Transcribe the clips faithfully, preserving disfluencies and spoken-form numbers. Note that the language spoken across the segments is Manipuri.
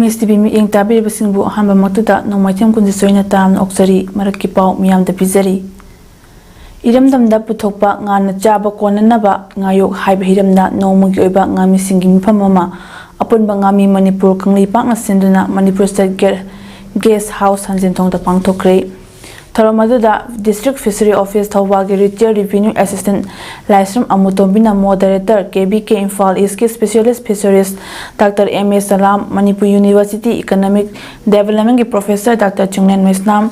ꯑꯦꯁ ꯇꯤ ꯚꯤ ꯃꯤꯠꯌꯦꯡ ꯇꯥꯕꯤꯔꯤꯕꯁꯤꯡꯕꯨ ꯑꯍꯥꯟꯕꯃꯛꯇꯗ ꯅꯣꯡꯃꯥꯏꯊꯦꯝ ꯀꯨꯟꯖꯤꯠ ꯁꯣꯏꯅ ꯇꯥꯝꯅ ꯑꯣꯛꯆꯔꯤ꯫ ꯃꯔꯛꯀꯤ ꯄꯥꯎ ꯃꯤꯌꯥꯝꯗ ꯄꯤꯖꯔꯤ꯫ ꯏꯔꯝꯗꯝꯗ ꯄꯨꯊꯣꯛꯄ ꯉꯥꯅ ꯆꯥꯕ ꯀꯣꯟꯅꯅꯕ ꯉꯥꯌꯣꯛ ꯍꯥꯏꯕ ꯍꯤꯔꯝꯗ ꯅꯣꯡꯃꯒꯤ ꯑꯣꯏꯕ ꯉꯥꯃꯤꯁꯤꯡꯒꯤ ꯃꯤꯐꯝ ꯑꯃ ꯑꯄꯨꯟꯕ ꯉꯥꯃꯤ ꯃꯅꯤꯄꯨꯔ ꯀꯪꯂꯩꯄꯥꯛꯅ ꯁꯤꯟꯗꯨꯅ ꯃꯅꯤꯄꯨꯔ ꯁ꯭ꯇꯦꯠ ꯒꯦ-, ꯒꯦꯁ ꯍꯥꯎꯁ ꯍꯟꯖꯤꯟꯊꯣꯡꯗ ꯄꯥꯡꯊꯣꯛꯈ꯭ꯔꯦ꯫ ꯊꯧꯔꯝ ꯑꯗꯨꯗ District Fishery Office ꯊꯧꯕꯥꯜꯒꯤ Retired Revenue Assistant ꯂꯥꯏꯁ꯭ꯔꯝ ꯑꯃꯨꯇꯣꯝꯕꯤꯅ moderator, K V K Imphal ꯏꯁꯀꯤ Specialist Fisheries doctor M A Salam, Manipur university economic ꯗꯦꯕꯂꯞꯃꯦꯟꯒꯤ professor doctor Chinglen Meisnam,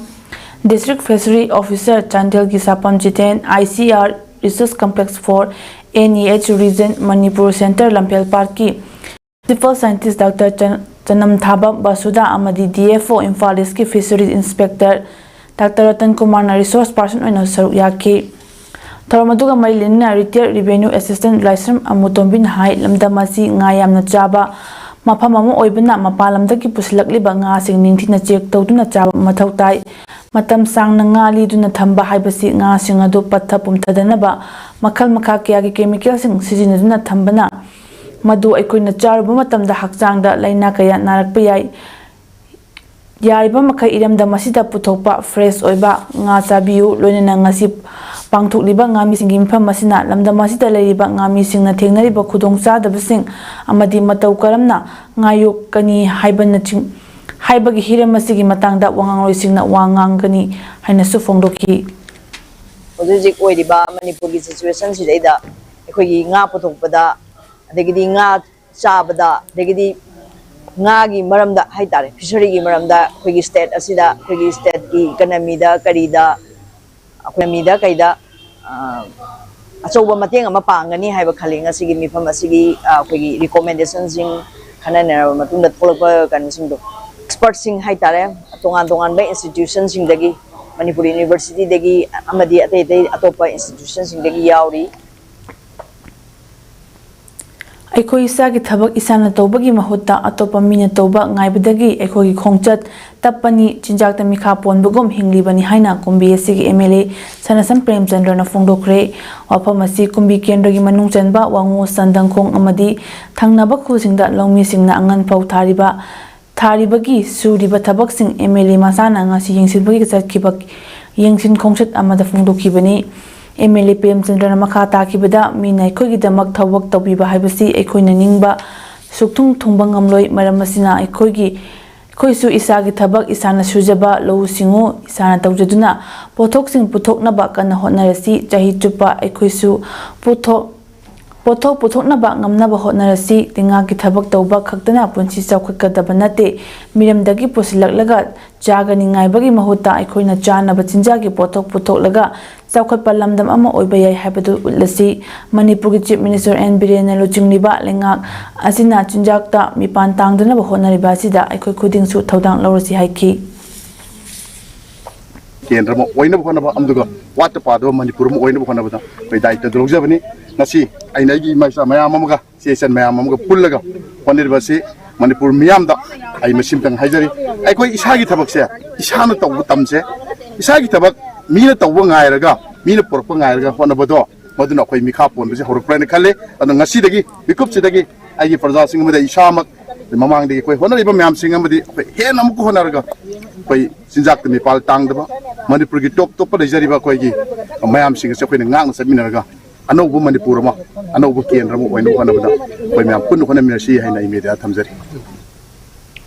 District Fishery Officer ꯆꯥꯟꯗꯦꯜꯒꯤ Sapam Jiten, I C A Research Complex for N E H Region Manipur centre ꯂꯝꯐꯦꯜ ꯄꯥꯠꯀꯤ Principal Scientist ꯗꯥꯛꯇꯔ ꯆ-, ꯆꯅꯝꯊꯥꯕꯝ ꯕꯁꯨꯗꯥ ꯑꯃꯗꯤ ꯗꯤ ꯑꯦꯐ ꯑꯣ ꯏꯝꯐꯥꯜ ꯏꯁꯀꯤ Fisheries Inspector ꯗꯥꯛꯇꯔ ꯔꯇꯟ ꯀꯨꯃꯥꯔꯅ resource person ꯑꯣꯏꯅ ꯁꯔꯨꯛ ꯌꯥꯈꯤ꯫ ꯊꯧꯔꯝ ꯑꯗꯨꯒ ꯃꯔꯤ ꯂꯩꯅꯅ Retired Revenue Assistant ꯂꯥꯏꯁ꯭ꯔꯝ ꯑꯃꯨꯇꯣꯝꯕꯤꯅ ꯍꯥꯏ, ꯂꯝꯗꯝ ꯑꯁꯤ ꯉꯥ ꯌꯥꯝꯅ ꯆꯥꯕ ꯃꯐꯝ ꯑꯃ ꯑꯣꯏꯕꯅ ꯃꯄꯥꯟ ꯂꯝꯗꯒꯤ ꯄꯨꯁꯤꯜꯂꯛꯂꯤꯕ ꯉꯥꯁꯤꯡ ꯅꯤꯡꯊꯤꯅ check ꯇꯧꯗꯨꯅ ꯆꯥꯕ ꯃꯊꯧ ꯇꯥꯏ꯫ ꯃꯇꯝ ꯁꯥꯡꯅ ꯉꯥ ꯂꯤꯗꯨꯅ ꯊꯝꯕ ꯍꯥꯏꯕꯁꯤ ꯉꯥꯁꯤꯡ ꯑꯗꯨ ꯄꯠꯊ ꯄꯨꯝꯊꯗꯅꯕ ꯃꯈꯜ ꯃꯈꯥ ꯀꯌꯥꯒꯤ chemicalꯁꯤꯡ ꯁꯤꯖꯤꯟꯅꯗꯨꯅ ꯊꯝꯕꯅ ꯃꯗꯨ ꯑꯩꯈꯣꯏꯅ ꯆꯥꯔꯨꯕ ꯃꯇꯝꯗ ꯍꯛꯆꯥꯡꯗ ꯂꯥꯏꯅꯥ ꯀꯌꯥ ꯅꯥꯔꯛꯄ ꯌꯥꯏ꯫ ꯌꯥꯔꯤꯕ ꯃꯈꯩ ꯏꯔꯝꯗꯝ ꯑꯁꯤꯗ ꯄꯨꯊꯣꯛꯄ fresh ꯑꯣꯏꯕ ꯉꯥ ꯆꯥꯕꯤꯌꯨ꯫ ꯂꯣꯏꯅꯅ ꯉꯁꯤ ꯄꯥꯡꯊꯣꯛꯂꯤꯕ ꯉꯥꯃꯤꯁꯤꯡꯒꯤ ꯃꯤꯐꯝ ꯑꯁꯤꯅ ꯂꯝꯗꯝ ꯑꯁꯤꯗ ꯂꯩꯔꯤꯕ ꯉꯥꯃꯤꯁꯤꯡꯅ ꯊꯦꯡꯅꯔꯤꯕ ꯈꯨꯗꯣꯡꯆꯥꯗꯕꯁꯤꯡ ꯑꯃꯗꯤ ꯃꯇꯧ ꯀꯔꯝꯅ ꯉꯥꯌꯣꯛꯀꯅꯤ ꯍꯥꯏꯕꯅꯆꯤꯡ-, ꯍꯥꯏꯕꯒꯤ ꯍꯤꯔꯝ ꯑꯁꯤꯒꯤ ꯃꯇꯥꯡꯗ ꯋꯥꯉꯥꯡꯂꯣꯏꯁꯤꯡꯅ ꯋꯥ ꯉꯥꯡꯒꯅꯤ ꯍꯥꯏꯅꯁꯨ ꯐꯣꯡꯗꯣꯛꯈꯤ꯫ ꯍꯧꯖꯤꯛ ꯍꯧꯖꯤꯛ ꯑꯣꯏꯔꯤꯕ ꯃꯅꯤꯄꯨꯔꯒꯤ situationꯁꯤꯗꯩꯗ ꯑꯩꯈꯣꯏꯒꯤ ꯉꯥ ꯄꯨꯊꯣꯛꯄꯗ, ꯑꯗꯒꯤꯗꯤ ꯉꯥ ꯆꯥꯕꯗ, ꯑꯗꯒꯤꯗꯤ ꯉꯥꯒꯤ ꯃꯔꯝꯗ ꯍꯥꯏꯇꯥꯔꯦ, fisheryꯒꯤ ꯃꯔꯝꯗ ꯑꯩꯈꯣꯏꯒꯤ state ꯑꯁꯤꯗ, ꯑꯩꯈꯣꯏꯒꯤ stateꯀꯤ economyꯗ, ꯀꯔꯤꯗ, economyꯗ ꯀꯩꯗ, ꯑ, ꯑꯆꯧꯕ ꯃꯇꯦꯡ ꯑꯃ ꯄꯥꯡꯒꯅꯤ ꯍꯥꯏꯕ ꯈꯜꯂꯤ꯫ ꯉꯁꯤꯒꯤ ꯃꯤꯐꯝ ꯑꯁꯤꯒꯤ, ꯑ, ꯑꯩꯈꯣꯏꯒꯤ recommendationꯁꯤꯡ ꯈꯟꯅ ꯅꯩꯅꯔꯕ ꯃꯇꯨꯡꯗ ꯊꯣꯛꯂꯛꯄ ꯀꯩꯅꯣꯁꯤꯡꯗꯣ, expertꯁꯤꯡ ꯍꯥꯏꯇꯥꯔꯦ, ꯇꯣꯉꯥꯟ ꯇꯣꯉꯥꯟꯕ institutionꯁꯤꯡꯗꯒꯤ, ꯃꯅꯤꯄꯨꯔ universityꯗꯒꯤ ꯑꯃꯗꯤ ꯑꯇꯩ ꯑꯇꯩ ꯑꯇꯣꯞꯄ institutionꯁꯤꯡꯗꯒꯤ ꯌꯥꯎꯔꯤ꯫ ꯑꯩꯈꯣꯏ ꯏꯁꯥꯒꯤ ꯊꯕꯛ ꯏꯁꯥꯅ ꯇꯧꯕꯒꯤ ꯃꯍꯨꯠꯇ ꯑꯇꯣꯞꯄ ꯃꯤꯅ ꯇꯧꯕ ꯉꯥꯏꯕꯗꯒꯤ ꯑꯩꯈꯣꯏꯒꯤ ꯈꯣꯡꯆꯠ ꯇꯞꯄꯅꯤ, ꯆꯤꯟꯖꯥꯛꯇ ꯃꯤꯈꯥ ꯄꯣꯟꯕꯒꯨꯝ ꯍꯤꯡꯂꯤꯕꯅꯤ ꯍꯥꯏꯅ ꯀꯨꯝꯕꯤ ꯑꯁꯤꯒꯤ ꯑꯦꯝ ꯑꯦꯜ ꯑꯦ ꯁꯅꯥꯁꯝ ꯄ꯭ꯔꯦꯝꯆꯟꯗ꯭ꯔꯅ ꯐꯣꯡꯗꯣꯛꯈ꯭ꯔꯦ꯫ ꯋꯥꯐꯝ ꯑꯁꯤ ꯀꯨꯝꯕꯤ ꯀꯦꯟꯗ꯭ꯔꯒꯤ ꯃꯅꯨꯡ ꯆꯟꯕ ꯋꯥꯉꯨ, ꯁꯟꯗꯪꯈꯣꯡ ꯑꯃꯗꯤ ꯊꯪꯅꯕ ꯈꯨꯜꯁꯤꯡꯗ ꯂꯧꯃꯤꯁꯤꯡꯅ ꯑꯉꯟ ꯐꯧ ꯊꯥꯔꯤꯕ ꯊꯥꯔꯤꯕꯒꯤ ꯁꯨꯔꯤꯕ ꯊꯕꯛꯁꯤꯡ ꯑꯦꯝ ꯑꯦꯜ ꯑꯦ ꯃꯁꯥꯅ ꯉꯁꯤ ꯌꯦꯡꯁꯤꯟꯕꯒꯤ ꯆꯠꯈꯤꯕ ꯌꯦꯡꯁꯤꯟ ꯈꯣꯡꯆꯠ ꯑꯃꯗ ꯐꯣꯡꯗꯣꯛꯈꯤꯕꯅꯤ꯫ ꯑꯦꯝ ꯑꯦꯜ ꯑꯦ ꯄ꯭ꯔꯦꯝꯆꯟꯗ꯭ꯔꯅ ꯃꯈꯥ ꯇꯥꯈꯤꯕꯗ, ꯃꯤꯅ ꯑꯩꯈꯣꯏꯒꯤꯗꯃꯛ ꯊꯕꯛ ꯇꯧꯕꯤꯕ ꯍꯥꯏꯕꯁꯤ ꯑꯩꯈꯣꯏꯅ ꯅꯤꯡꯕ ꯁꯨꯛꯊꯨꯡ ꯊꯨꯡꯕ ꯉꯝꯂꯣꯏ꯫ ꯃꯔꯝ ꯑꯁꯤꯅ ꯑꯩꯈꯣꯏꯒꯤ ꯑꯩꯈꯣꯏꯁꯨ ꯏꯁꯥꯒꯤ ꯊꯕꯛ ꯏꯁꯥꯅ ꯁꯨꯖꯕ, ꯂꯧꯎ ꯁꯤꯡꯎ ꯏꯁꯥꯅ ꯇꯧꯖꯗꯨꯅ ꯄꯣꯠꯊꯣꯛꯁꯤꯡ ꯄꯨꯊꯣꯛꯅꯕ ꯀꯟꯅ ꯍꯣꯠꯅꯔꯁꯤ꯫ ꯆꯍꯤ ꯆꯨꯞꯄ ꯑꯩꯈꯣꯏꯁꯨ ꯄꯣꯠꯊꯣꯛ ꯄꯣꯠꯊꯣꯛ ꯄꯨꯊꯣꯛꯅꯕ ꯉꯝꯅꯕ ꯍꯣꯠꯅꯔꯁꯤ꯫ ꯂꯩꯉꯥꯛꯀꯤ ꯊꯕꯛ ꯇꯧꯕ ꯈꯛꯇꯅ ꯄꯨꯟꯁꯤ ꯆꯥꯎꯈꯠꯀꯗꯕ ꯅꯠꯇꯦ꯫ ꯃꯤꯔꯝꯗꯒꯤ ꯄꯨꯁꯤꯜꯂꯛꯂꯒ ꯆꯥꯒꯅꯤ ꯉꯥꯏꯕꯒꯤ ꯃꯍꯨꯠꯇ ꯑꯩꯈꯣꯏꯅ ꯆꯥꯅꯕ ꯆꯤꯟꯖꯥꯛꯀꯤ ꯄꯣꯠꯊꯣꯛ ꯄꯨꯊꯣꯛꯂꯒ ꯆꯥꯎꯈꯠꯄ ꯂꯝꯗꯝ ꯑꯃ ꯑꯣꯏꯕ ꯌꯥꯏ ꯍꯥꯏꯕꯗꯨ ꯎꯠꯂꯁꯤ꯫ ꯃꯅꯤꯄꯨꯔꯒꯤ ꯆꯤꯐ ꯃꯤꯅꯤꯁꯇꯔ ꯑꯦꯟ ꯕꯤꯔꯦꯟꯅ ꯂꯨꯆꯤꯡꯂꯤꯕ ꯂꯩꯉꯥꯛ ꯑꯁꯤꯅ ꯆꯤꯟꯖꯥꯛꯇ ꯃꯤꯄꯥꯟ ꯇꯥꯡꯗꯅꯕ ꯍꯣꯠꯅꯔꯤꯕ ꯑꯁꯤꯗ ꯑꯩꯈꯣꯏ ꯈꯨꯗꯤꯡꯁꯨ ꯊꯧꯗꯥꯡ ꯂꯧꯔꯁꯤ ꯍꯥꯏꯈꯤ꯫ ꯀꯦꯟꯗ꯭ꯔ ꯑꯃ ꯑꯣꯏꯅꯕ ꯍꯣꯠꯅꯕ, ꯑꯗꯨꯒ ꯋꯥꯠꯇ ꯄꯥꯗꯕ ꯃꯅꯤꯄꯨꯔ ꯑꯃ ꯑꯣꯏꯅꯕ ꯍꯣꯠꯅꯕꯗ ꯑꯩꯈꯣꯏ ꯗꯥꯌꯤꯠꯇꯗ ꯂꯧꯖꯕꯅꯤ꯫ ꯉꯁꯤ ꯑꯩꯅ ꯑꯩꯒꯤ ꯏꯃꯥ ꯏꯆꯥ ꯃꯌꯥꯝ ꯑꯃꯒ, ꯏꯆꯦ ꯏꯆꯟ ꯃꯌꯥꯝ ꯑꯃꯒ ꯄꯨꯜꯂꯒ ꯍꯣꯠꯅꯔꯤꯕ ꯑꯁꯤ ꯃꯅꯤꯄꯨꯔ ꯃꯤꯌꯥꯝꯗ ꯑꯩ ꯃꯁꯤꯃꯇꯪ ꯍꯥꯏꯖꯔꯤ꯫ ꯑꯩꯈꯣꯏ ꯏꯁꯥꯒꯤ ꯊꯕꯛꯁꯦ ꯏꯁꯥꯅ ꯇꯧꯕ ꯇꯝꯁꯦ꯫ ꯏꯁꯥꯒꯤ ꯊꯕꯛ ꯃꯤꯅ ꯇꯧꯕ ꯉꯥꯏꯔꯒ, ꯃꯤꯅ ꯄꯨꯔꯛꯄ ꯉꯥꯏꯔꯒ ꯍꯣꯠꯅꯕꯗꯣ, ꯃꯗꯨꯅ ꯑꯩꯈꯣꯏ ꯃꯤꯈꯥ ꯄꯣꯟꯕꯁꯦ ꯍꯧꯔꯛꯄ꯭ꯔꯥ ꯍꯥꯏꯅ ꯈꯜꯂꯤ꯫ ꯑꯗꯨꯅ ꯉꯁꯤꯗꯒꯤ, ꯃꯤꯀꯨꯞꯁꯤꯗꯒꯤ ꯑꯩꯒꯤ ꯄ꯭ꯔꯖꯥꯁꯤꯡ ꯑꯃꯗꯤ ꯑꯩ ꯏꯁꯥꯃꯛ ꯃꯃꯥꯡꯗꯒꯤ ꯑꯩꯈꯣꯏ ꯍꯣꯠꯅꯔꯤꯕ ꯃꯌꯥꯝꯁꯤꯡ ꯑꯃꯗꯤ ꯑꯩꯈꯣꯏ ꯍꯦꯟꯅ ꯑꯃꯨꯛꯀ ꯍꯣꯠꯅꯔꯒ, ꯑꯩꯈꯣꯏ ꯆꯤꯟꯖꯥꯛꯇ ꯃꯤꯄꯥꯜ ꯇꯥꯡꯗꯕ, ꯃꯅꯤꯄꯨꯔꯒꯤ ꯇꯣꯞ ꯇꯣꯞꯄ ꯂꯩꯖꯔꯤꯕ ꯑꯩꯈꯣꯏꯒꯤ ꯃꯌꯥꯝꯁꯤꯡ ꯑꯁꯦ ꯑꯩꯈꯣꯏꯅ ꯉꯥꯛꯅ ꯆꯠꯃꯤꯟꯅꯔꯒ ꯑꯅꯧꯕ ꯃꯅꯤꯄꯨꯔ ꯑꯃ, ꯑꯅꯧꯕ ꯀꯦꯟꯗ꯭ꯔ ꯑꯃ ꯑꯣꯏꯅꯕ ꯍꯣꯠꯅꯕꯗ ꯑꯩꯈꯣꯏ ꯃꯌꯥꯝ ꯄꯨꯟꯅ ꯍꯣꯠꯅꯃꯤꯟꯅꯁꯤ ꯍꯥꯏꯅ ꯑꯩ ꯃꯦꯗꯤꯌꯥꯗ ꯊꯝꯖꯔꯤ꯫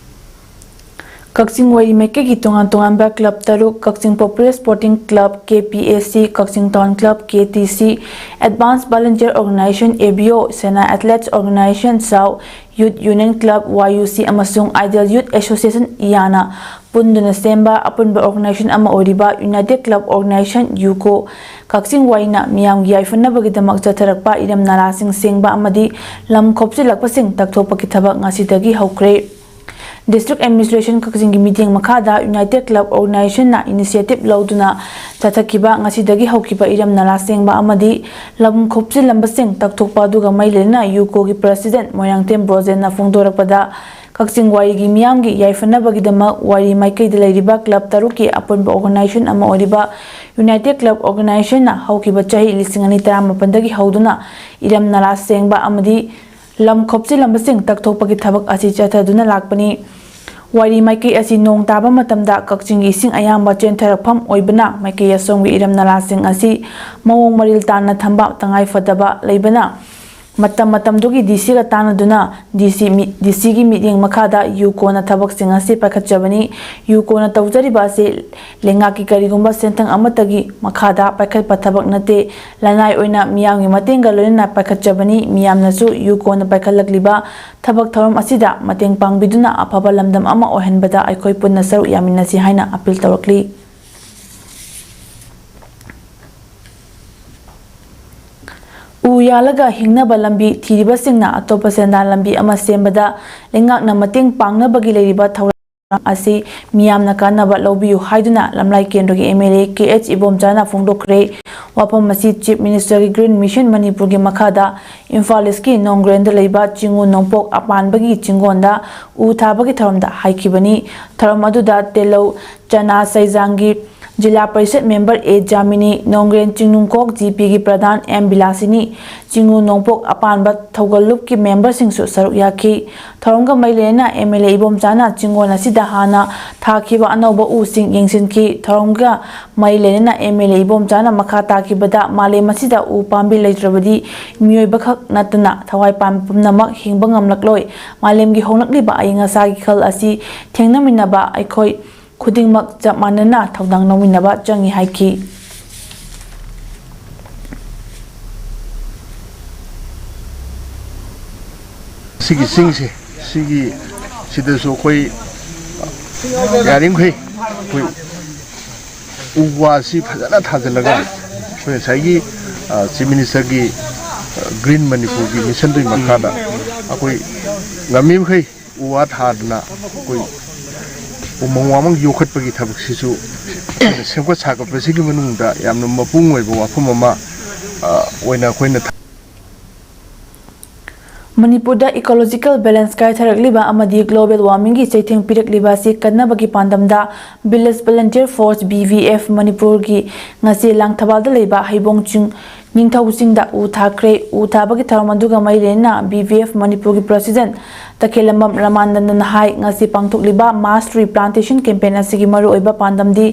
ꯀꯛꯆꯤꯡ ꯋꯥꯏꯔꯤ ꯃꯥꯏꯀꯩꯒꯤ ꯇꯣꯉꯥꯟ ꯇꯣꯉꯥꯟꯕ ꯀ꯭ꯂꯕ ꯇꯔꯨꯛ, Kakching popular sporting club, K P S C, Kakching town club, K T C, advance volunteer organisation, A B O, Sena athletes organisation, ꯁꯥꯎ ꯌꯨꯠ union club, Y U C, ꯑꯃꯁꯨꯡ ꯑꯥꯏꯗꯤꯌꯦꯜ ꯌꯨꯠ ꯑꯦꯁꯣꯁꯤꯌꯦꯁꯟ, ꯏꯌꯥꯅ ꯄꯨꯟꯗꯨꯅ ꯁꯦꯝꯕ ꯑꯄꯨꯟꯕ ꯑꯣꯔꯒꯅꯥꯏꯖꯦꯁꯟ ꯑꯃ ꯑꯣꯏꯔꯤꯕ ꯌꯨꯅꯥꯏꯇꯦꯗ ꯀ꯭ꯂꯕ ꯑꯣꯔꯒꯅꯥꯏꯖꯦꯁꯟ, ꯌꯨꯀꯣ, ꯀꯛꯆꯤꯡ ꯋꯥꯏꯅ ꯃꯤꯌꯥꯝꯒꯤ ꯌꯥꯏꯐꯅꯕꯒꯤꯗꯃꯛ ꯆꯠꯊꯔꯛꯄ ꯏꯔꯝ ꯅꯂꯥꯁꯤꯡ ꯁꯦꯡꯕ ꯑꯃꯗꯤ ꯂꯝ ꯈꯣꯞꯆꯤꯜꯂꯛꯄꯁꯤꯡ ꯇꯛꯊꯣꯛꯄꯒꯤ ꯊꯕꯛ ꯉꯁꯤꯗꯒꯤ ꯍꯧꯈ꯭ꯔꯦ꯫ ꯗꯤꯁꯇ꯭ꯔꯤꯛ ꯑꯦꯗꯃꯤꯅꯤꯁꯇ꯭ꯔꯦꯁꯟ ꯀꯛꯆꯤꯡꯒꯤ ꯃꯤꯠꯌꯦꯡ ꯃꯈꯥꯗ ꯌꯨꯅꯥꯏꯇꯦꯗ ꯀ꯭ꯂꯕ ꯑꯣꯔꯒꯅꯥꯏꯖꯦꯁꯟꯅ ꯏꯅꯤꯁꯤꯌꯦꯇꯤꯕ ꯂꯧꯗꯨꯅ ꯆꯠꯊꯈꯤꯕ ꯉꯁꯤꯗꯒꯤ ꯍꯧꯈꯤꯕ ꯏꯔꯝ ꯅꯂꯥ ꯁꯦꯡꯕ ꯑꯃꯗꯤ ꯂꯝ ꯈꯣꯞꯆꯤꯜꯂꯝꯕꯁꯤꯡ ꯇꯛꯊꯣꯛꯄ ꯑꯗꯨꯒ ꯃꯔꯤ ꯂꯩꯅꯅ ꯌꯨꯀꯣꯒꯤ ꯄ꯭ꯔꯁꯤꯗꯦꯟꯠ ꯃꯣꯏꯔꯥꯡꯊꯦꯝ ꯕ꯭ꯔꯣꯖꯦꯟꯅ ꯐꯣꯡꯗꯣꯔꯛꯄꯗ, ꯀꯛꯆꯤꯡ ꯋꯥꯏꯔꯤꯒꯤ ꯃꯤꯌꯥꯝꯒꯤ ꯌꯥꯏꯐꯅꯕꯒꯤꯗꯃꯛ ꯋꯥꯏꯔꯤ ꯃꯥꯏꯀꯩꯗ ꯂꯩꯔꯤꯕ ꯀ꯭ꯂꯕ ꯇꯔꯨꯛꯀꯤ ꯑꯄꯨꯟꯕ ꯑꯣꯔꯒꯅꯥꯏꯖꯦꯁꯟ ꯑꯃ ꯑꯣꯏꯔꯤꯕ ꯌꯨꯅꯥꯏꯇꯦꯗ ꯀ꯭ꯂꯕ ꯑꯣꯔꯒꯅꯥꯏꯖꯦꯁꯟꯅ ꯍꯧꯈꯤꯕ ꯆꯍꯤ ꯂꯤꯁꯤꯡ ꯑꯅꯤ ꯇꯔꯥꯃꯥꯄꯟꯗꯒꯤ ꯍꯧꯗꯨꯅ ꯏꯔꯝ ꯅꯂꯥ ꯁꯦꯡꯕ ꯑꯃꯗꯤ ꯂꯝ ꯈꯣꯞꯆꯤꯜꯂꯝꯕꯁꯤꯡ ꯇꯛꯊꯣꯛꯄꯒꯤ ꯊꯕꯛ ꯑꯁꯤ ꯆꯠꯊꯗꯨꯅ ꯂꯥꯛꯄꯅꯤ꯫ ꯋꯥꯏꯔꯤ ꯃꯥꯏꯀꯩ ꯑꯁꯤ ꯅꯣꯡ ꯇꯥꯕ ꯃꯇꯝꯗ ꯀꯛꯆꯤꯡꯒꯤ ꯏꯁꯤꯡ ꯑꯌꯥꯝꯕ ꯆꯦꯟꯊꯔꯛꯐꯝ ꯑꯣꯏꯕꯅ, ꯃꯥꯏꯀꯩ ꯑꯁꯣꯝꯒꯤ ꯏꯔꯝ ꯅꯂꯥꯁꯤꯡ ꯑꯁꯤ ꯃꯑꯣꯡ ꯃꯔꯤꯜ ꯇꯥꯅ ꯊꯝꯕ ꯇꯉꯥꯏ ꯐꯗꯕ ꯂꯩꯕꯅ, ꯃꯇꯝ ꯃꯇꯝꯗꯨꯒꯤ ꯗꯤ ꯁꯤꯒ ꯇꯥꯟꯅꯗꯨꯅ ꯗꯤ ꯁꯤ ꯃꯤ-, ꯗꯤ ꯁꯤꯒꯤ ꯃꯤꯠꯌꯦꯡ ꯃꯈꯥꯗ ꯌꯨ ꯀꯣꯟꯅ ꯊꯕꯛꯁꯤꯡ ꯑꯁꯤ ꯄꯥꯏꯈꯠꯆꯕꯅꯤ꯫ ꯌꯨ ꯀꯣꯟꯅ ꯇꯧꯖꯔꯤꯕ ꯑꯁꯤ ꯂꯩꯉꯥꯛꯀꯤ ꯀꯔꯤꯒꯨꯝꯕ ꯁꯦꯟꯊꯪ ꯑꯃꯠꯇꯒꯤ ꯃꯈꯥꯗ ꯄꯥꯏꯈꯠꯄ ꯊꯕꯛ ꯅꯠꯇꯦ꯫ ꯂꯅꯥꯏ ꯑꯣꯏꯅ ꯃꯤꯌꯥꯝꯒꯤ ꯃꯇꯦꯡꯒ ꯂꯣꯏꯅꯅ ꯄꯥꯏꯈꯠꯆꯕꯅꯤ꯫ ꯃꯤꯌꯥꯝꯅꯁꯨ ꯌꯨ ꯀꯣꯟꯅ ꯄꯥꯏꯈꯠꯂꯛꯂꯤꯕ ꯊꯕꯛ ꯊꯧꯔꯝ ꯑꯁꯤꯗ ꯃꯇꯦꯡ ꯄꯥꯡꯕꯤꯗꯨꯅ ꯑꯐꯕ ꯂꯝꯗꯝ ꯑꯃ ꯑꯣꯏꯍꯟꯕꯗ ꯑꯩꯈꯣꯏ ꯄꯨꯟꯅ ꯁꯔꯨꯛ ꯌꯥꯃꯤꯟꯅꯁꯤ ꯍꯥꯏꯅ ꯑꯄꯤꯜ ꯇꯧꯔꯛꯂꯤ꯫ ꯎ ꯌꯥꯜꯂꯒ ꯍꯤꯡꯅꯕ ꯂꯝꯕꯤ ꯊꯤꯔꯤꯕꯁꯤꯡꯅ ꯑꯇꯣꯞꯄ ꯁꯦꯟꯗꯥꯟ ꯂꯝꯕꯤ ꯑꯃ ꯁꯦꯝꯕꯗ ꯂꯩꯉꯥꯛꯅ ꯃꯇꯦꯡ ꯄꯥꯡꯅꯕꯒꯤ ꯂꯩꯔꯤꯕ ꯊꯧꯔꯥꯡ ꯑꯁꯤ ꯃꯤꯌꯥꯝꯅ ꯀꯥꯟꯅꯕ ꯂꯧꯕꯤꯌꯨ ꯍꯥꯏꯗꯨꯅ ꯂꯝꯂꯥꯏ ꯀꯦꯟꯗ꯭ꯔꯒꯤ M L A K H ꯏꯕꯣꯝꯆꯥꯅ ꯐꯣꯡꯗꯣꯛꯈ꯭ꯔꯦ꯫ ꯋꯥꯐꯝ ꯑꯁꯤ ꯆꯤꯐ ꯃꯤꯅꯤꯁꯇꯔꯒꯤ ꯒ꯭ꯔꯤꯟ ꯃꯤꯁꯟ ꯃꯅꯤꯄꯨꯔꯒꯤ ꯃꯈꯥꯗ ꯏꯝꯐꯥꯜ ꯏꯁꯀꯤ ꯅꯣꯡꯒ꯭ꯔꯦꯟꯗ ꯂꯩꯕ ꯆꯤꯡꯉꯨ ꯅꯣꯡꯄꯣꯛ ꯑꯄꯥꯟꯕꯒꯤ ꯆꯤꯡꯒꯣꯟꯗ ꯎ ꯊꯥꯕꯒꯤ ꯊꯧꯔꯝꯗ ꯍꯥꯏꯈꯤꯕꯅꯤ꯫ ꯊꯧꯔꯝ ꯑꯗꯨꯗ ꯇꯦꯂꯧ ꯆꯅꯥ ꯁꯩꯖꯥꯡꯒꯤ ꯖꯤꯂꯥ ꯄꯔꯤꯁꯠ ꯃꯦꯝꯕꯔ ꯑꯦ ꯖꯥꯃꯤꯅꯤ, ꯅꯣꯡꯒ꯭ꯔꯦꯟ ꯆꯤꯡꯅꯨꯡꯈꯣꯛ ꯖꯤ ꯄꯤꯒꯤ ꯄ꯭ꯔꯙꯥꯟ ꯑꯦꯝ ꯕꯤꯂꯥꯁꯤꯅꯤ, ꯆꯤꯡꯉꯨ ꯅꯣꯡꯄꯣꯛ ꯑꯄꯥꯟꯕ ꯊꯧꯒꯜꯂꯨꯞꯀꯤ ꯃꯦꯝꯕꯔꯁꯤꯡꯁꯨ ꯁꯔꯨꯛ ꯌꯥꯈꯤ꯫ ꯊꯧꯔꯝꯒ ꯃꯔꯤ ꯂꯩꯅꯅ ꯑꯦꯝ ꯑꯦꯜ ꯑꯦ ꯏꯕꯣꯝꯆꯥꯅ ꯆꯤꯡꯒꯣꯟ ꯑꯁꯤꯗ ꯍꯥꯟꯅ ꯊꯥꯈꯤꯕ ꯑꯅꯧꯕ ꯎꯁꯤꯡ ꯌꯦꯡꯁꯤꯟꯈꯤ꯫ ꯊꯧꯔꯝꯒ ꯃꯔꯤ ꯂꯩꯅꯅ ꯑꯦꯝ ꯑꯦꯜ ꯑꯦ ꯏꯕꯣꯝꯆꯥꯅ ꯃꯈꯥ ꯇꯥꯈꯤꯕꯗ, ꯃꯥꯂꯦꯝ ꯑꯁꯤꯗ ꯎ ꯄꯥꯝꯕꯤ ꯂꯩꯇ꯭ꯔꯕꯗꯤ ꯃꯤꯑꯣꯏꯕ ꯈꯛ ꯅꯠꯇꯅ ꯊꯋꯥꯏ ꯄꯥꯟꯕ ꯄꯨꯝꯅꯃꯛ ꯍꯤꯡꯕ ꯉꯝꯂꯛꯂꯣꯏ꯫ ꯃꯥꯂꯦꯝꯒꯤ ꯍꯣꯡꯂꯛꯂꯤꯕ ꯑꯏꯪ ꯑꯁꯥꯒꯤ ꯈꯜ ꯑꯁꯤ ꯊꯦꯡꯅꯃꯤꯟꯅꯕ ꯑꯩꯈꯣꯏ ꯈꯨꯗꯤꯡꯃꯛ ꯆꯞ ꯃꯥꯟꯅꯅ ꯊꯧꯗꯥꯡ ꯂꯧꯃꯤꯟꯅꯕ ꯆꯪꯏ ꯍꯥꯏꯈꯤ꯫ ꯁꯤꯒꯤ ꯆꯤꯡꯁꯦ, ꯁꯤꯒꯤ, ꯁꯤꯗꯁꯨ ꯑꯩꯈꯣꯏ ꯌꯥꯔꯤꯃꯈꯩ ꯑꯩꯈꯣꯏ ꯎ ꯋꯥꯁꯤ ꯐꯖꯅ ꯊꯥꯖꯤꯜꯂꯒ, ꯑꯩꯈꯣꯏ ꯉꯁꯥꯏꯒꯤ, ꯑ, ꯆꯤꯐ ꯃꯤꯅꯤꯁꯇꯔꯒꯤ, ꯑ, ꯒ꯭ꯔꯤꯟ ꯃꯅꯤꯄꯨꯔꯒꯤ ꯃꯤꯁꯟꯗꯨꯒꯤ ꯃꯈꯥꯗ ꯑꯩꯈꯣꯏ ꯉꯝꯃꯤꯃꯈꯩ ꯎ ꯋꯥ ꯊꯥꯗꯅ ꯑꯩꯈꯣꯏ ꯎꯃꯪ ꯋꯥꯃꯪ ꯌꯣꯛꯈꯠꯄꯒꯤ ꯊꯕꯛꯁꯤꯁꯨ ꯑꯩꯈꯣꯏꯅ ꯁꯦꯝꯒꯠ ꯁꯥꯒꯠꯄꯁꯤꯒꯤ ꯃꯅꯨꯡꯗ ꯌꯥꯝꯅ ꯃꯄꯨꯡ ꯑꯣꯏꯕ ꯋꯥꯐꯝ ꯑꯃ, ꯑ, ꯑꯣꯏꯅ ꯑꯩꯈꯣꯏꯅ ꯊ- ꯃꯅꯤꯄꯨꯔꯗ ꯏꯀꯣꯂꯣꯖꯤꯀꯦꯜ ꯕꯦꯂꯦꯟꯁ ꯀꯥꯏꯊꯔꯛꯂꯤꯕ ꯑꯃꯗꯤ ꯒ꯭ꯂꯣꯕꯦꯜ ꯋꯥꯔꯃꯤꯡꯒꯤ ꯆꯩꯊꯦꯡ ꯄꯤꯔꯛꯂꯤꯕ ꯑꯁꯤ ꯀꯟꯅꯕꯒꯤ ꯄꯥꯟꯗꯝꯗ village volunteer force, V V F, ꯃꯅꯤꯄꯨꯔꯒꯤ ꯉꯁꯤ ꯂꯥꯡꯊꯕꯥꯜꯗ ꯂꯩꯕ ꯍꯩꯕꯣꯡ ꯆꯤꯡ ꯅꯤꯡꯊꯧꯁꯤꯡꯗ ꯎ ꯊꯥꯈ꯭ꯔꯦ꯫ ꯎ ꯊꯥꯕꯒꯤ ꯊꯧꯔꯝ ꯑꯗꯨꯒ ꯃꯔꯤ ꯂꯩꯅꯅ B V F ꯃꯅꯤꯄꯨꯔꯒꯤ president ꯇꯈꯦꯜꯂꯝꯕꯝ ꯔꯃꯥꯅꯟꯗꯟꯅ ꯍꯥꯏ, ꯉꯁꯤ ꯄꯥꯡꯊꯣꯛꯂꯤꯕ mass tree plantation campaign ꯑꯁꯤꯒꯤ ꯃꯔꯨꯑꯣꯏꯕ ꯄꯥꯟꯗꯝꯗꯤ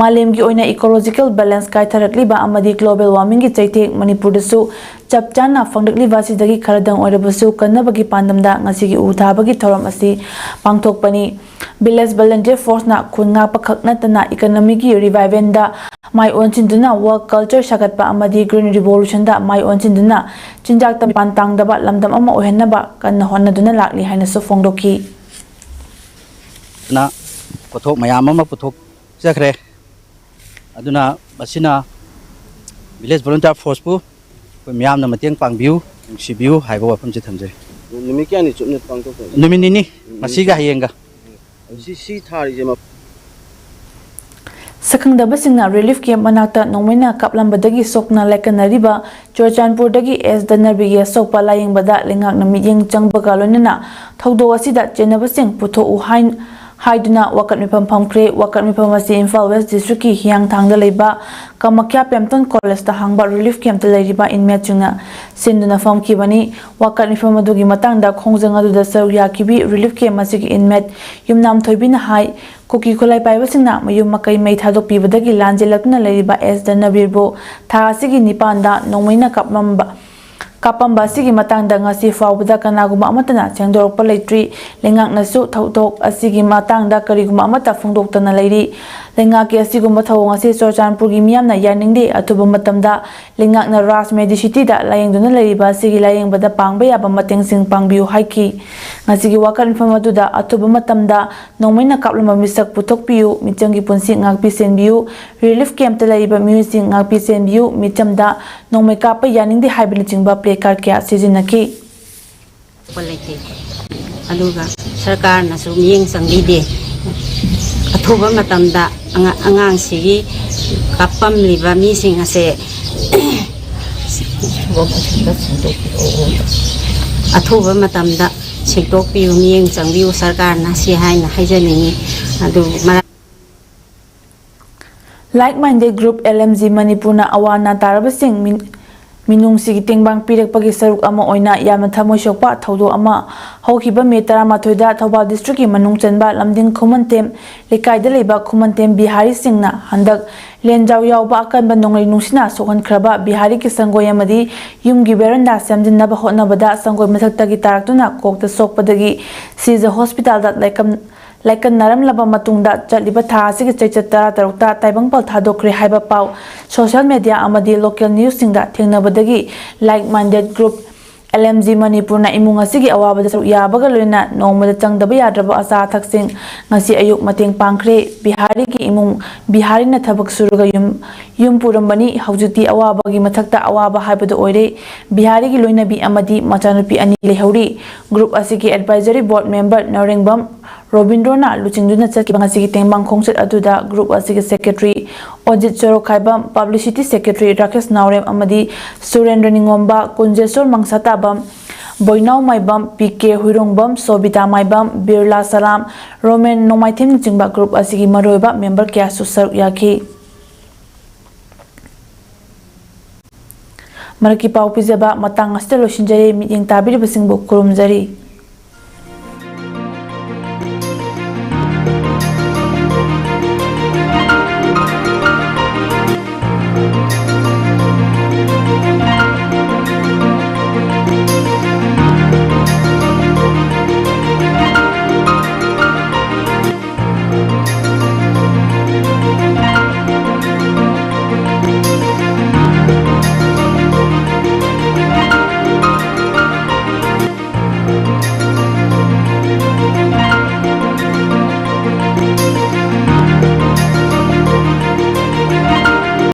ꯃꯥꯂꯦꯝꯒꯤ ꯑꯣꯏꯅ ecological balance ꯀꯥꯏꯊꯔꯛꯂꯤꯕ ꯑꯃꯗꯤ global warmingꯒꯤ ꯆꯩꯊꯦꯡ ꯃꯅꯤꯄꯨꯔꯗꯁꯨ ꯆꯞ ꯆꯥꯅ ꯐꯪꯂꯛꯂꯤꯕ ꯑꯁꯤꯗꯒꯤ ꯈꯔꯗꯪ ꯑꯣꯏꯔꯕꯁꯨ ꯀꯟꯅꯕꯒꯤ ꯄꯥꯟꯗꯝꯗ ꯉꯁꯤꯒꯤ ꯎ ꯊꯥꯕꯒꯤ ꯊꯧꯔꯝ ꯑꯁꯤ ꯄꯥꯡꯊꯣꯛꯄꯅꯤ꯫ Village Volunteer Forceꯅ ꯈꯨꯟ ꯉꯥꯛꯄ ꯈꯛ ꯅꯠꯇꯅ economyꯒꯤ revivalꯗ ꯃꯥꯏ ꯑꯣꯟꯁꯤꯟꯗꯨꯅ work culture ꯁꯥꯒꯠꯄ ꯑꯃꯗꯤ green revolutionꯗ ꯃꯥꯏ ꯑꯣꯟꯁꯤꯟꯗꯨꯅ ꯆꯤꯟꯖꯥꯛꯇ ꯃꯄꯥꯟ ꯇꯥꯡꯗꯕ ꯂꯝꯗꯝ ꯑꯃ ꯑꯣꯏꯍꯟꯅꯕ ꯀꯟꯅ ꯍꯣꯠꯅꯗꯨꯅ ꯂꯥꯛꯂꯤ ꯍꯥꯏꯅꯁꯨ ꯐꯣꯡꯗꯣꯛꯈꯤ꯫ ꯅ ꯄꯣꯠꯊꯣꯛ ꯃꯌꯥꯝ ꯑꯃ ꯄꯨꯊꯣꯛꯆꯈ꯭ꯔꯦ꯫ ꯑꯗꯨꯅ ꯃꯁꯤꯅ Village Volunteer Forceꯄꯨ ꯑꯩꯈꯣꯏ ꯃꯤꯌꯥꯝꯅ ꯃꯇꯦꯡ ꯄꯥꯡꯕꯤꯌꯨ, ꯅꯨꯡꯁꯤꯕꯤꯌꯨ ꯍꯥꯏꯕ ꯋꯥꯐꯝꯁꯤ ꯊꯝꯖꯔꯤ꯫ ꯅꯨꯃꯤꯠ ꯀꯌꯥꯅꯤ ꯆꯨꯞꯅ ꯄꯥꯡꯊꯣꯛꯀꯅꯤ? ꯅꯨꯃꯤꯠ ꯅꯤꯅꯤ, ꯉꯁꯤꯒ ꯍꯌꯦꯡꯒ꯫ ꯁꯤ ꯁꯤ ꯊꯥꯔꯤꯁꯦ ꯃ- ꯁꯛꯈꯪꯗꯕꯁꯤꯡꯅ relief camp ꯃꯅꯥꯛꯇ ꯅꯣꯡꯃꯩꯅ ꯀꯥꯞꯂꯝꯕꯗꯒꯤ ꯁꯣꯛꯅ ꯂꯥꯏꯀꯠꯅꯔꯤꯕ ꯆꯨꯔꯆꯥꯟꯄꯨꯔꯗꯒꯤ ꯑꯦꯁ ꯙꯅꯕꯤꯒꯤ ꯑꯁꯣꯛꯄ ꯂꯥꯌꯦꯡꯕꯗ ꯂꯩꯉꯥꯛꯅ ꯃꯤꯠꯌꯦꯡ ꯆꯪꯕꯒ ꯂꯣꯏꯅꯅ ꯊꯧꯗꯣꯛ ꯑꯁꯤꯗ ꯆꯦꯟꯅꯕꯁꯤꯡ ꯄꯨꯊꯣꯛꯎ ꯍꯥꯏ-, ꯍꯥꯏꯗꯨꯅ ꯋꯥꯀꯠ ꯃꯤꯐꯝ ꯐꯝꯈ꯭ꯔꯦ꯫ ꯋꯥꯀꯠ ꯃꯤꯐꯝ ꯑꯁꯤ ꯏꯝꯐꯥꯜ West Districtꯀꯤ ꯍꯤꯌꯥꯡꯊꯥꯡꯗ ꯂꯩꯕ ꯀꯃꯈ꯭ꯌꯥ ꯄꯦꯝꯇꯣꯟ Collegeꯇ ꯍꯥꯡꯕ relief campꯇ ꯂꯩꯔꯤꯕ inmateꯁꯤꯡꯅ ꯁꯤꯟꯗꯨꯅ ꯐꯝꯈꯤꯕꯅꯤ꯫ ꯋꯥꯀꯠ ꯃꯤꯐꯝ ꯑꯗꯨꯒꯤ ꯃꯇꯥꯡꯗ ꯈꯣꯡꯖꯪ ꯑꯗꯨꯗ ꯁꯔꯨꯛ ꯌꯥꯈꯤꯕꯤ relief camp ꯑꯁꯤꯒꯤ inmate ꯌꯨꯝꯅꯥꯝ ꯊꯣꯏꯕꯤꯅ ꯍꯥꯏ, ꯀꯨꯀꯤ ꯈꯨꯠꯂꯥꯏ ꯄꯥꯏꯕꯁꯤꯡꯅ ꯃꯌꯨꯝ ꯃꯀꯩ ꯃꯩ ꯊꯥꯗꯣꯛꯄꯤꯕꯗꯒꯤ ꯂꯥꯟꯖꯦꯜꯂꯛꯇꯨꯅ ꯂꯩꯔꯤꯕ ꯑꯦꯁ ꯙꯅꯕꯤꯔꯕꯨ ꯊꯥ ꯑꯁꯤꯒꯤ ꯅꯤꯄꯥꯟꯗ ꯅꯣꯡꯃꯩꯅ ꯀꯥꯞꯂꯝꯕ, ꯀꯥꯞꯄꯝꯕ ꯑꯁꯤꯒꯤ ꯃꯇꯥꯡꯗ ꯉꯁꯤ ꯐꯥꯎꯕꯗ ꯀꯅꯥꯒꯨꯝꯕ ꯑꯃꯠꯇꯅ ꯁꯦꯡꯗꯣꯔꯛꯄ ꯂꯩꯇ꯭ꯔꯤ꯫ ꯂꯩꯉꯥꯛꯅꯁꯨ ꯊꯧꯗꯣꯛ ꯑꯁꯤꯒꯤ ꯃꯇꯥꯡꯗ ꯀꯔꯤꯒꯨꯝꯕ ꯑꯃꯠꯇ ꯐꯣꯡꯗꯣꯛꯇꯅ ꯂꯩꯔꯤ꯫ ꯂꯩꯉꯥꯛꯀꯤ ꯑꯁꯤꯒꯨꯝꯕ ꯊꯧꯑꯣꯡ ꯑꯁꯤ ꯆꯨꯔꯆꯥꯟꯄꯨꯔꯒꯤ ꯃꯤꯌꯥꯝꯅ ꯌꯥꯅꯤꯡꯗꯦ꯫ ꯑꯊꯨꯕ ꯃꯇꯝꯗ ꯂꯩꯉꯥꯛꯅ ꯔꯥꯖ ꯃꯦꯗꯤꯁꯤꯇꯤꯗ ꯂꯥꯌꯦꯡꯗꯨꯅ ꯂꯩꯔꯤꯕ ꯑꯁꯤꯒꯤ ꯂꯥꯌꯦꯡꯕꯗ ꯄꯥꯡꯕ ꯌꯥꯕ ꯃꯇꯦꯡꯁꯤꯡ ꯄꯥꯡꯕꯤꯌꯨ ꯍꯥꯏꯈꯤ꯫ ꯉꯁꯤꯒꯤ ꯋꯥꯀꯠ ꯃꯤꯐꯝ ꯑꯗꯨꯗ ꯑꯊꯨꯕ ꯃꯇꯝꯗ ꯅꯣꯡꯃꯩꯅ ꯀꯥꯞꯂꯝꯕ ꯃꯤꯁꯛ ꯄꯨꯊꯣꯛꯄꯤꯌꯨ, ꯃꯤꯆꯝꯒꯤ ꯄꯨꯟꯁꯤ ꯉꯥꯛꯄꯤ ꯁꯦꯟꯕꯤꯌꯨ, relief campꯇ ꯂꯩꯔꯤꯕ ꯃꯤꯑꯣꯏꯁꯤꯡ ꯉꯥꯛꯄꯤ ꯁꯦꯟꯕꯤꯌꯨ, ꯃꯤꯆꯝꯗ ꯅꯣꯡꯃꯩ ꯀꯥꯞꯄ ꯌꯥꯅꯤꯡꯗꯦ ꯍꯥꯏꯕꯅꯆꯤꯡꯕ placard ꯀꯌꯥ ꯁꯤꯖꯤꯟꯅꯈꯤ꯫ ꯂꯩꯇꯦ꯫ ꯑꯗꯨꯒ ꯁꯔꯀꯥꯔꯅꯁꯨ ꯃꯤꯠꯌꯦꯡ ꯆꯪꯕꯤꯗꯦ꯫ ꯑꯊꯨꯕ ꯃꯇꯝꯗ ꯑꯉꯥ-, ꯑꯉꯥꯡꯁꯤꯒꯤ ꯀꯥꯞꯄꯝꯂꯤꯕ ꯃꯤꯁꯤꯡ ꯑꯁꯦ ꯑꯊꯨꯕ ꯃꯇꯝꯗ ꯁꯦꯡꯗꯣꯛꯄꯤꯌꯨ, ꯃꯤꯠꯌꯦꯡ ꯆꯪꯕꯤꯌꯨ ꯁꯔꯀꯥꯔꯅ, ꯁꯤ ꯍꯥꯏꯅ ꯍꯥꯏꯖꯅꯤꯡꯉꯤ꯫ ꯑꯗꯨ ꯃꯔꯛ- Like Minded Group L M G ꯃꯅꯤꯄꯨꯔꯅ ꯑꯋꯥ ꯑꯅꯥ ꯇꯥꯔꯕꯁꯤꯡ ꯃꯤ-, ꯃꯤꯅꯨꯡꯁꯤꯒꯤ ꯇꯦꯡꯕꯥꯡ ꯄꯤꯔꯛꯄꯒꯤ ꯁꯔꯨꯛ ꯑꯃ ꯑꯣꯏꯅ ꯌꯥꯝꯅ ꯊꯃꯣꯏ ꯁꯣꯛꯄ ꯊꯧꯗꯣꯛ ꯑꯃ꯫ ꯍꯧꯈꯤꯕ ꯃꯦ ꯇꯔꯥꯃꯥꯊꯣꯏꯗ ꯊꯧꯕꯥꯜ ꯗꯤꯁꯇ꯭ꯔꯤꯛꯀꯤ ꯃꯅꯨꯡ ꯆꯟꯕ ꯂꯝꯗꯤꯡ ꯈꯨꯃꯟꯊꯦꯝ ꯂꯩꯀꯥꯏꯗ ꯂꯩꯕ ꯈꯨꯃꯟꯊꯦꯝ ꯕꯤꯍꯥꯔꯤꯁꯤꯡꯅ ꯍꯟꯗꯛ ꯂꯦꯟꯖꯥꯎ ꯌꯥꯎꯕ ꯑꯀꯟꯕ ꯅꯣꯡꯂꯩ ꯅꯨꯡꯁꯤꯠꯅ ꯁꯣꯛꯍꯟꯈ꯭ꯔꯕ ꯕꯤꯍꯥꯔꯤꯒꯤ ꯁꯪꯒꯣꯏ ꯑꯃꯗꯤ ꯌꯨꯝꯒꯤ ꯕꯦꯔꯟꯗꯥ ꯁꯦꯝꯖꯤꯟꯅꯕ ꯍꯣꯠꯅꯕꯗ ꯁꯪꯒꯣꯏ ꯃꯊꯛꯇꯒꯤ ꯇꯥꯔꯛꯇꯨꯅ ꯀꯣꯛꯇ ꯁꯣꯛꯄꯗꯒꯤ ꯁꯤꯖ ꯍꯣꯁꯄꯤꯇꯥꯜꯗ ꯂꯥꯏꯀꯝ ꯂꯥꯏꯀꯠꯅꯔꯝꯂꯕ ꯃꯇꯨꯡꯗ ꯆꯠꯂꯤꯕ ꯊꯥ ꯑꯁꯤꯒꯤ ꯆꯩꯆꯠ ꯇꯔꯥꯇꯔꯨꯛꯇ ꯇꯥꯏꯕꯪꯄꯥꯜ ꯊꯥꯗꯣꯛꯈ꯭ꯔꯦ ꯍꯥꯏꯕ ꯄꯥꯎ ꯁꯣꯁꯤꯌꯦꯜ ꯃꯦꯗꯤꯌꯥ ꯑꯃꯗꯤ ꯂꯣꯀꯦꯜ ꯅ꯭ꯌꯨꯁꯁꯤꯡꯗ ꯊꯦꯡꯅꯕꯗꯒꯤ like minded group L M G ꯃꯅꯤꯄꯨꯔꯅ ꯏꯃꯨꯡ ꯑꯁꯤꯒꯤ ꯑꯋꯥꯕꯗ ꯁꯔꯨꯛ ꯌꯥꯕꯒ ꯂꯣꯏꯅꯅ ꯅꯣꯡꯃꯗ ꯆꯪꯗꯕ ꯌꯥꯗ꯭ꯔꯕ ꯑꯆꯥ ꯑꯊꯛꯁꯤꯡ ꯉꯁꯤ ꯑꯌꯨꯛ ꯃꯇꯦꯡ ꯄꯥꯡꯈ꯭ꯔꯦ꯫ ꯕꯤꯍꯥꯔꯤꯒꯤ ꯏꯃꯨꯡ ꯕꯤꯍꯥꯔꯤꯅ ꯊꯕꯛ ꯁꯨꯔꯒ ꯌꯨꯝ ꯌꯨꯝ ꯄꯨꯔꯝꯕꯅꯤ꯫ ꯍꯧꯖꯤꯛꯇꯤ ꯑꯋꯥꯕꯒꯤ ꯃꯊꯛꯇ ꯑꯋꯥꯕ ꯍꯥꯏꯕꯗꯨ ꯑꯣꯏꯔꯦ꯫ ꯕꯤꯍꯥꯔꯤꯒꯤ ꯂꯣꯏꯅꯕꯤ ꯑꯃꯗꯤ ꯃꯆꯥꯅꯨꯄꯤ ꯑꯅꯤ ꯂꯩꯍꯧꯔꯤ꯫ ꯒ꯭ꯔꯨꯞ ꯑꯁꯤꯒꯤ ꯑꯦꯗꯚꯥꯏꯖꯔꯤ ꯕꯣꯔꯗ ꯃꯦꯝꯕꯔ ꯅꯔꯦꯡꯕꯝ ꯔꯣꯕꯤꯟꯗ꯭ꯔꯣꯅ ꯂꯨꯆꯤꯡꯗꯨꯅ ꯆꯠꯈꯤꯕ ꯉꯁꯤꯒꯤ ꯇꯦꯡꯕꯥꯡ ꯈꯣꯡꯆꯠ ꯑꯗꯨꯗ ꯒ꯭ꯔꯨꯞ ꯑꯁꯤꯒꯤ ꯁꯦꯀ꯭ꯔꯦꯇꯔꯤ ꯑꯣꯖꯤꯠ ꯆꯣꯔꯣꯛꯈꯥꯏꯕꯝ, ꯄꯕ꯭ꯂꯤꯁꯤꯇꯤ ꯁꯦꯀ꯭ꯔꯦꯇꯔꯤ ꯔꯥꯀꯦꯁ ꯅꯥꯎꯔꯦꯝ ꯑꯃꯗꯤ ꯁꯨꯔꯦꯟꯗ꯭ꯔ ꯅꯤꯉꯣꯝꯕ, ꯀꯨꯟꯖꯦꯁꯣꯔ ꯃꯪꯁꯥꯇꯥꯕꯝ, ꯕꯣꯏꯅꯥꯎ ꯃꯥꯏꯕꯝ, ꯄꯤ ꯀꯦ ꯍꯨꯏꯔꯣꯡꯕꯝ, ꯁꯣꯕꯤꯇꯥ ꯃꯥꯏꯕꯝ, ꯕꯤꯔꯂꯥ ꯁꯂꯥꯝ, ꯔꯣꯃꯦꯟ ꯅꯣꯡꯃꯥꯏꯊꯦꯝꯅꯆꯤꯡꯕ ꯒ꯭ꯔꯨꯞ ꯑꯁꯤꯒꯤ ꯃꯔꯨꯑꯣꯏꯕ ꯃꯦꯝꯕꯔ ꯀꯌꯥꯁꯨ ꯁꯔꯨꯛ ꯌꯥꯈꯤ꯫ ꯃꯔꯛꯀꯤ ꯄꯥꯎ ꯄꯤꯖꯕ ꯃꯇꯥꯡ ꯑꯁꯤꯗ ꯂꯣꯏꯁꯤꯟꯖꯔꯦ꯫ ꯃꯤꯠꯌꯦꯡ ꯇꯥꯕꯤꯔꯤꯕꯁꯤꯡꯕꯨ ꯈꯨꯔꯨꯝꯖꯔꯤ꯫